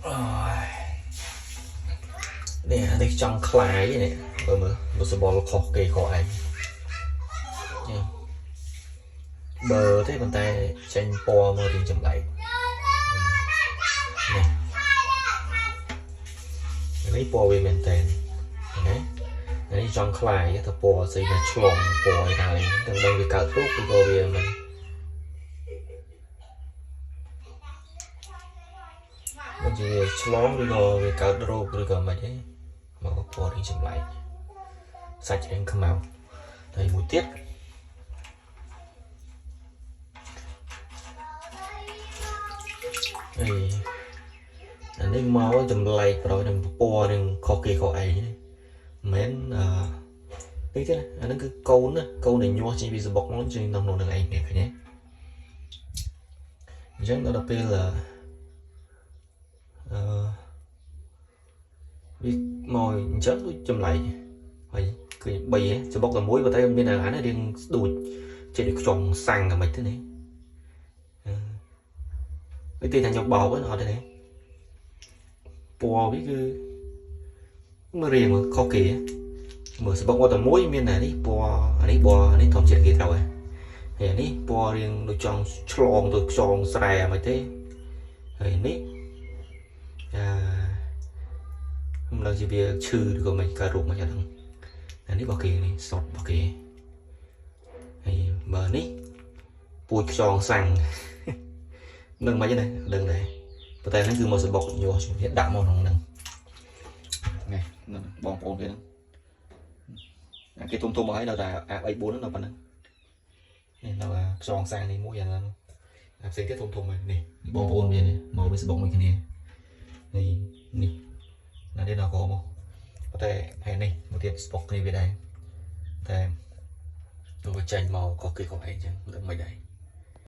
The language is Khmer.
អូយនេះអានេះចង់ខ្លាយនេះមើលមើលមើលសបល់ខុសគេខុសឯងនេះបើទេប៉ុន្តែចេញពណ៌មករៀងចម្លែកនេះនេះពណ៌វាមែនតើណានេះចង់ខ្លាយទៅពណ៌ស្អីណាឆ្លងពណ៌អីដែរទាំងដឹងវាកើតរោគឬក៏វាមិនមិនជាឆ្លងឬក៏វាកើតរោគឬក៏មិនទេមកពណ៌រៀងចម្លែកសាច់រៀងខ្មៅហើយមួយទៀតអីអានេះមកចម្លែកប្រយនឹងពណ៌នឹងខុសគេខុសឯងមិនមែនអឺនេះទេណាអាហ្នឹងគឺកូនណាកូនដែលញាស់ចេញពីសបុកមកចេញក្នុងនឹងឯងនេះឃើញទេអញ្ចឹងដល់ពេលអឺវាមកអញ្ចឹងដូចចម្លែកហើយឃើញ3សបុកតែមួយប៉ុន្តែមានអាហ្នឹងរៀងស្ដួចចេះដូចខ្យងសាំងតែមិនទេនេះវាទេថាខ្ញុំបោកហ្នឹងអត់ទេណាពណ៌វាគឺមើលរៀងខុសគេមើលសបុកមកតែមួយមានតែនេះពណ៌អានេះពណ៌នេះធម្មជាតិគេត្រូវហើយហើយអានេះពណ៌រៀងដូចចង់ឆ្លងទៅខ្យងស្រែមិនទេហើយនេះអាមិនដឹងជាវាឈឺឬក៏មិនកើតរោគមិនអត់ដឹងអានេះរបស់គេនេះសុតរបស់គេហើយបើនេះពូជខ្យងសាំងនឹងមិនទេណាដឹងដែរប៉ុន្តែហ្នឹងគឺមកសបុកញាស់ជំរាបដាក់មកក្នុងហ្នឹងនេះបងប្អូនគេហ្នឹងអាគេទុំទុំមកហើយនៅតែអា3 4ហ្នឹងនៅប៉ុណ្្នឹងនេះនៅអាខ្យងសាំងនេះមួយអាហ្នឹងអាផ្សេងទៀតធំធំហើយនេះបងប្អូនវានេះមកវាសបុកមួយគ្នានេះនេះណានេះដល់កមកប៉ុន្តែហើយនេះមកទៀតស្បុកគ្នាវាដែរតែទៅចេញមកក៏គេក៏ឯងចឹងមិនដឹងមិនដែរ។